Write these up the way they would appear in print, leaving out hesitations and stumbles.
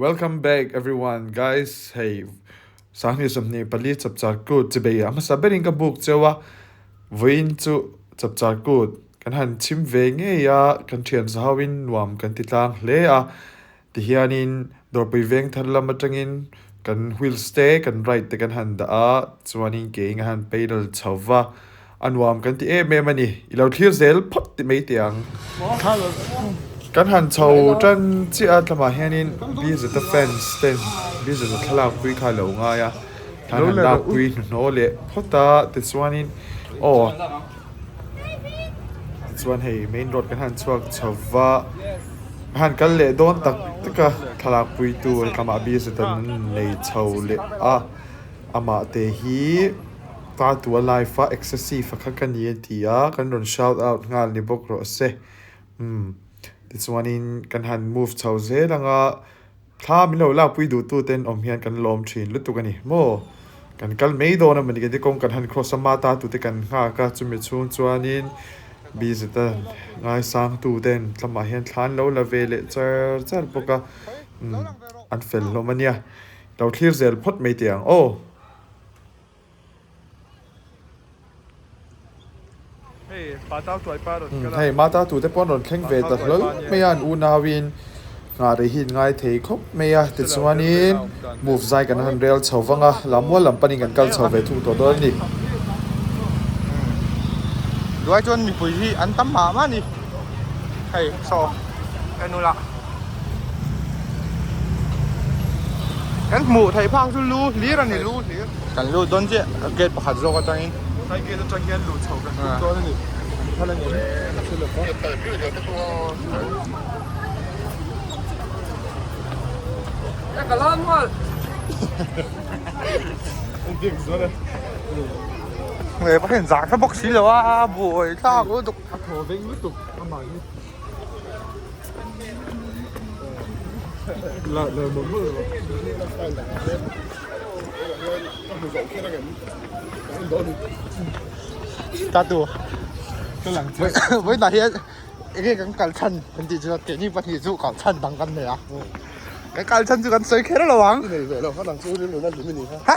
Welcome back everyone guys hei 2024 chapchar kut chibei a hmasa berin ka buk cheu a vawiin chu chapchar kut kan han chhim ve ngei a kan thian zau in nuam kan ti tlang hle a tihianin dawrpui veng thar lam atangin kan wheels te kan ride te kan han dah a chuanin ke in a han pedal chho va. A nuam kan ti em em a ni. I lo thlir zel phawt ti mai teh ang. Kan han chho tan chiah a tlamah hianin Bizata fans ten Bizata thlalak pui kha a lo ngai a. Thlan han lak pui hnuhnawh leh phawt a tichuanin aw tichuan hei main road kan han chhuak chho va a han kal leh dawn tak tak a thlalak pui tur tlamah Bizata an nei chho leh a amah te hi. Ta tua life a excessive a kha ka ni a ti a, kan rawn shout out nghal ni bawk rawh se. Umm tichuanin kan han move chho zel ang a, thla min lo lakpui duhtu ten awm hian kan lawm thin lutuk a ni maw? Kan kal mai dawn a mawni kan ti kawng kan han cross a ma ta tute kan nghak a, chumi chhung chuanin busy ta ngaisang tu ten tlamah hian thla an lo la ve leh char char bawk a, umm an fel hlawm a nia. Lo thlir zel phawt mai teh ang aw. Hei mata tute pawh an rawn thleng ve ta hlawl mai a, an unauin nghah rei hi an ngai thei khawp mai a, tichuanin move zai kan han rel chho vang a, lammual lam panin kan kal chho ve thung tawh dawn a ni. Duai chuan mipui hi an tam mah mah a ni. Hei saw en ula kan hmuh theih phak chu lu hlir a ni lu hlir kan lut dawn chiah gate pakhat zawk atangin Sai gate atang hian luh chho kan tum dawn a ni an phal a ni ka hre lo va. Nge pakhin zah hre bawk si lo a buai thlak lutuk. A thaw veng lutuk amah hi. La la mawlh mawlh rawh. Ta tu. Vawiinah hian enge kan kal chhan kan tih chuan keini pahnih chu kal chhan dang kan nei a. Kan kal chhan chu kan sawi kher lo ang. I nei ve lo, ka dang chu rilru na hlim i ni kha. Ha!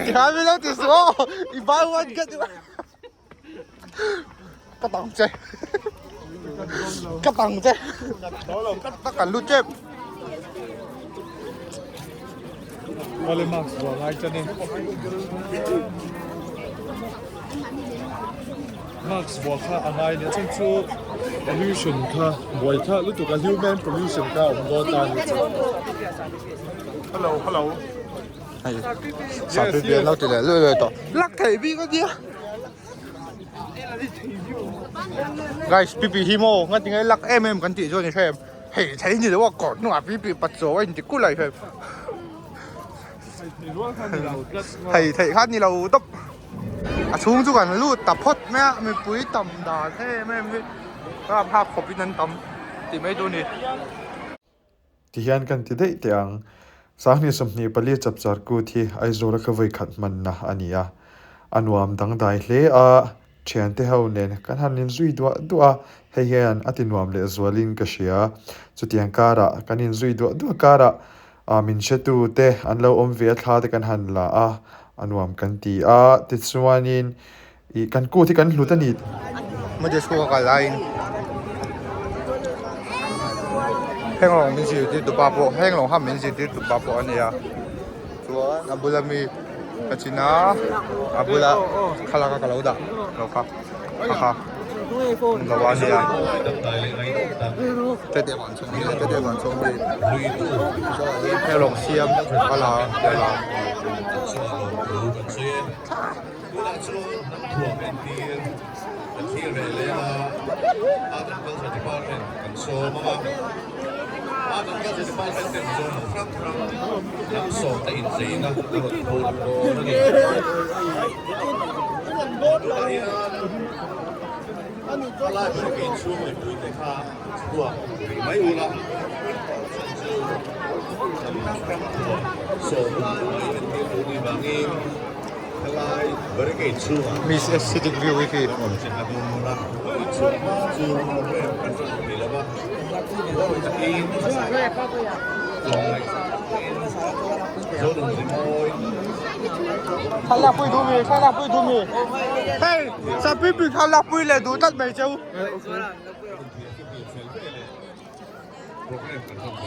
Tikhan min lo ti suh aw, i buy one get one. Ka tang che. Ka tang che. Ka kan lut tep. Wale mask vuah ngai chan in. Mask vuah kha a ngai nia chan chu pollution kha buai kha lutuk a human pollution kha a awm dawn ta a ni chu. Hello hello. Hei sap hi an lo ti leh luai luai tawh. Lak theih bik a nia. Guys pipi hi maw nga tinge lak em em kan tih chuan i hre em hei thei ni lo a kawr hnungah pipi pat chaw a inti kulh a i hre em hei theih kha ni lo tawp a chhung chu kan lut ta phawt mai a mipui tam dan em em hi rap hak khawp in an tam tih mai tur a ni. Tihian kan ti daih teh ang. 2024 chapchar kut hi Aizawl a ka vawi khat hmanna a ni a. A nuam dangdai hle a, thiante ho nen kan han inzui duah duah a, hei hian a ti nuam leh zualin ka hria. Chutiang karah kan inzui duah duah karah min hretu te an lo awm ve a, thla te kan han la a, a nuam kan ti a. Tichuanin Ih kan kut hi kan hlut a ni. Mate chhung a kal laiin heng lawng min zirtir tu pa pawh heng lawng kha min zirtir tu pa pawh a nia chuan a bula mi ka chin a a bula thlalak a ka lo dah lo kha kha kha lo a nia tete van chhung hi tete van chhung hi heng lawng siam a la a la. Tunah chuan hnam thuam entir kan thlir ve leh a, Art and Culture Department kan sawm ang a, Art and Culture Department ten zawhna hrang hrang hnam sawmte incheina a rawn phur dawn a ni. Tunah hian a lai ber kei chhung mipuite kha chhuak rih mai ula, chhan chu hnam hrang hrang thuam sawmna entir tur nih vangin. Miss Aesthetic View hi khi. Tlawmngaih takin Zonun Rimawi. Thlalak pui duh mi, thlalak pui duh mi. Hei, Sapui pui thlalak pui leh duh tlat mai cheu. Program kan hman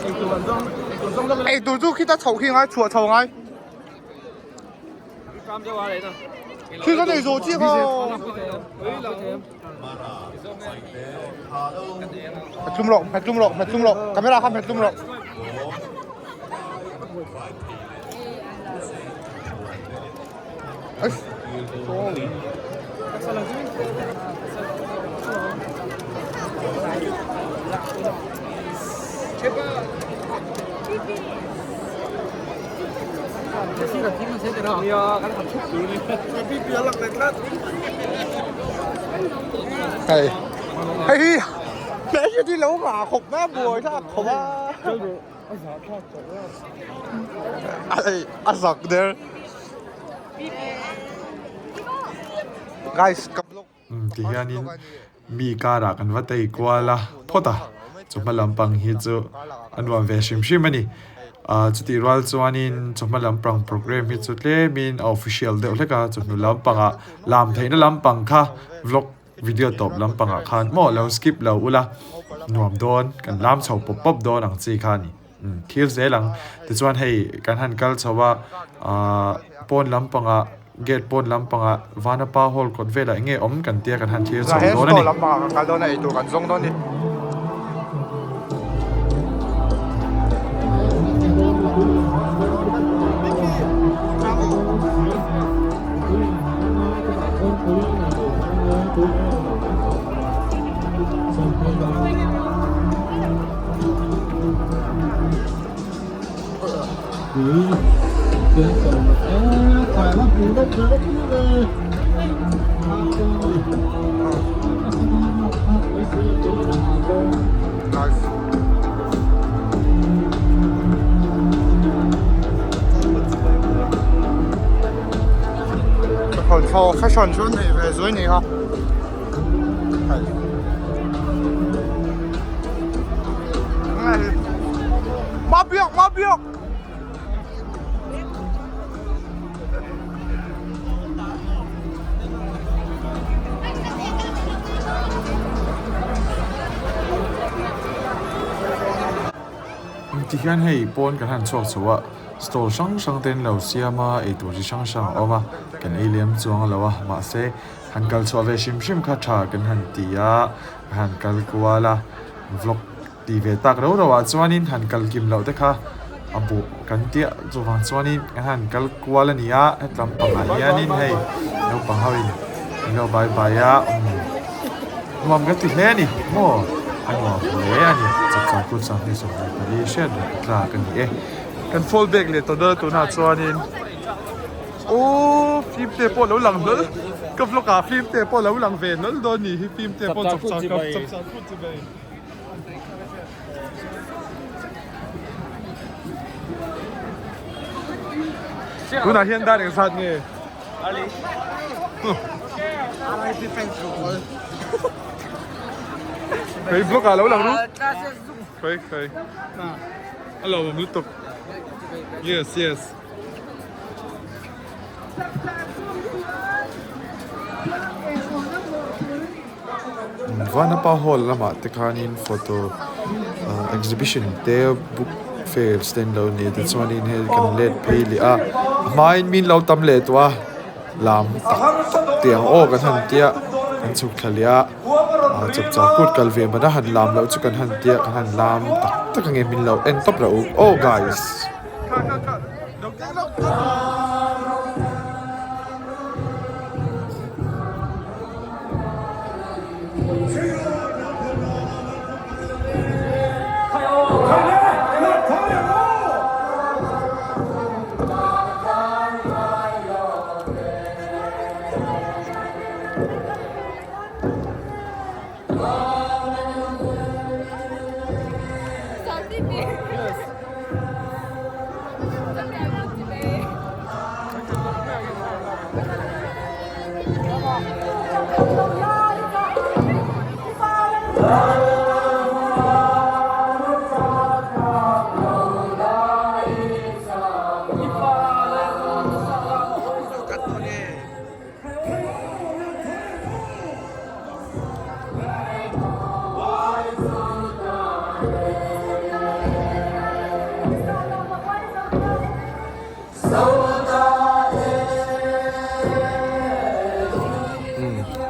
thei dawn a ni. Ei tur chu khita chhoh khi ngai chhuah chho ngai. Khi ka nei zawh chiah kha. Hmet tlum rawh, hmet tlum rawh, hmet tlum rawh. Camera kha hmet tlum rawh. Hei hei hi hmeichhe thi lo ngah khawp mai a buai thlak khawp a a zak der guys ka vlog Ti hianin mi karah kan va tei kual a phawt a, chawhma lampang hi chu a nuam ve hrim hrim a ni. Ahh chutih rual chuanin chawhma lampang programme hi chu tlemin a official deuh hlek a, chawhnu lampangah lam theihna lampang kha vlog video tawp lampangah khan maw lo skip lo ula nuam dawn kan lam chho pawp pawp dawn ang chi kha a ni. Thil zel ang tichuan hei kan han kal chho a ahh pawn lampangah gate pawn lampangah Vanapa hall kawt velah eng nge awm kan tia kan han thlir chho dawn a ni. Lampangah kan kal dawn a eitur kan zawng dawn a ni. Fashion chu nei ve zui ni kha. Ma biak ma biak Tihian hei pawn kan han chhuak chho a stall hrang hrang te an lo siam a eitur chi hrang hrang a awm a kan ei lem chuang a lo a mahse han kal chhuah ve hrim hrim kha tha kan han ti a kan han kal kual a vlog Ti ve tak rau rau ah chuanin han kal kim loh te kha a buh kan tia chuvang chuanin kan han kal kual a ni a hetlam pangah hianin hei naupang ho in an lo bai bai a umm nuam ka ti hle a ni maw a nuam hle a ni chapchar kut 24 hriat reng tlak a ni e. Kan fall back leh tawh dawn a tunah chuanin Aww film te pawh lo lang hlawl ka vlog ah film te pawh lo lang ve hlawl dawn ni hi film te pawh chapchar kut chi bai. Tunah hian dar engzat nge? Khawi vlog ah lo lang ru. Khawi khawi. A lo awm lutuk. Yes yes. Vanapa hall lamah te khanin photo exhibition te book fairs te an lo nei a tichuanin hei kan let phei leh a a hmain min lo tam leh tawh a lam tak tak tih ang aw kan han tia kan chhuk thla leh a ah chapchar kut kal ve mana han lam loh chu kan han tia kan han lam tak tak ange min lo en tawp reuh aw guys.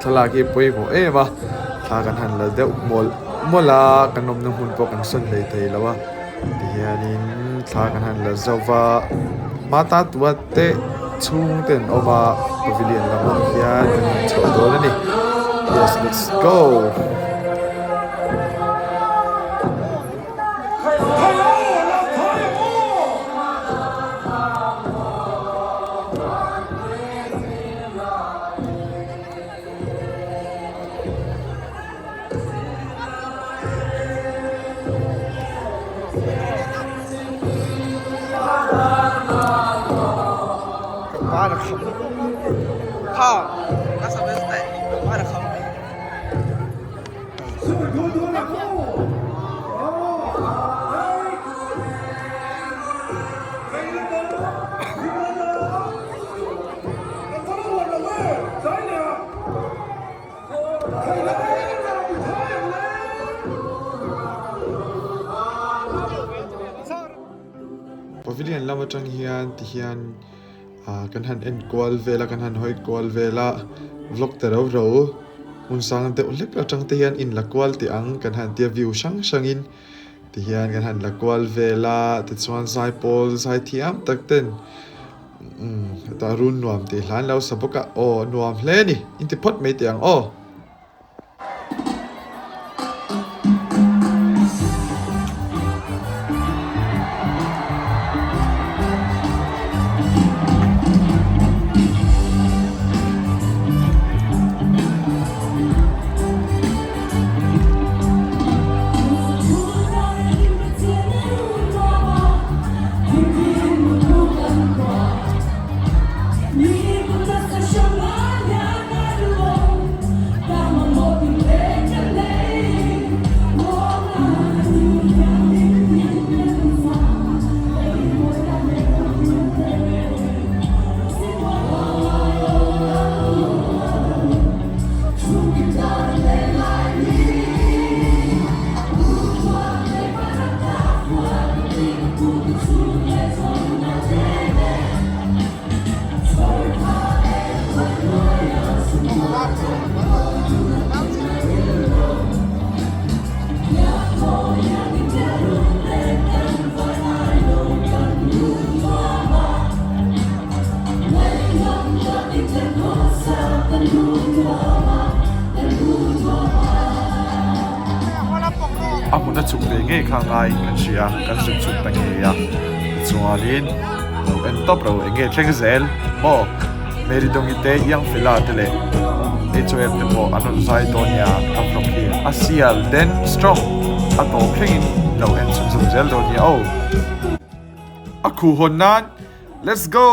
Thlalak hi pawimawh em a thla kan han la deuh mawlh mawlh a kan awmna hmun pawh kan sawn hlei thei lo a tihianin thla kan han la zauh va hma ta te chhung te an awm a pavilion lamah hian kan han chhoh dawn a ni yes let's go. Pavilion lam atang hian ti hian ah kan han en kual vel a kan han hawi kual vel a vlog ta rau rau hmun sang deuh hlek atang te hian in la kual teh ang kan han tia view hrang hrang in ti hian kan han la kual vel a tichuan zaipawl zai thiam tak ten umm hetah run nuam tih hlan lo sa bawk a aw nuam hle a ni inti phawt mai teh ang aw. A hmun a chhuk ve ngei kha ngai kan hria kan zuk chhuk ta ngei a tichuanin lo en tawp lo eng nge thleng zel maw Mary Dawngi te Young Fella te leh HOM te pawh an rawn zai dawn nia ka vlog hi a sial den strong a tawp thlengin lo en chhunzawm zel dawn nia aw a khuh hawn nan Let's go!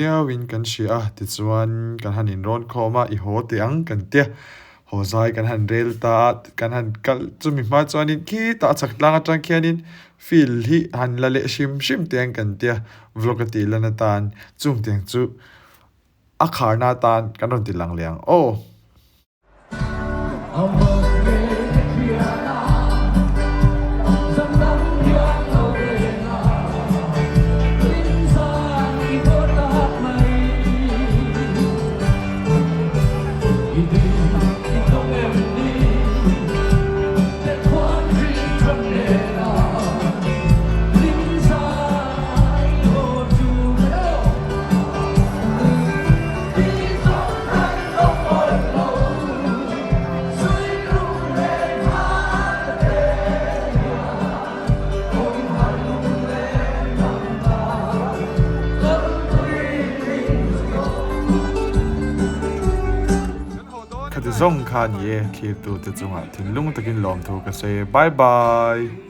viau in kan hria a, tichuan kan han inrawn khawm a, i haw teh ang kan tia, haw zai kan han rel ta a, kan han kal chumi hma chuanin khitah a chhak tlang atang khianin field hi han la leh hrim hrim teh ang kan tia, vlog a tih lan atan chung tiang chu a kharna atan kan rawn ti lang leh ang aw. Khati zawng kha ni e, thlir tute chungah thinlung takin lawmthu ka sawi e. Bye bye.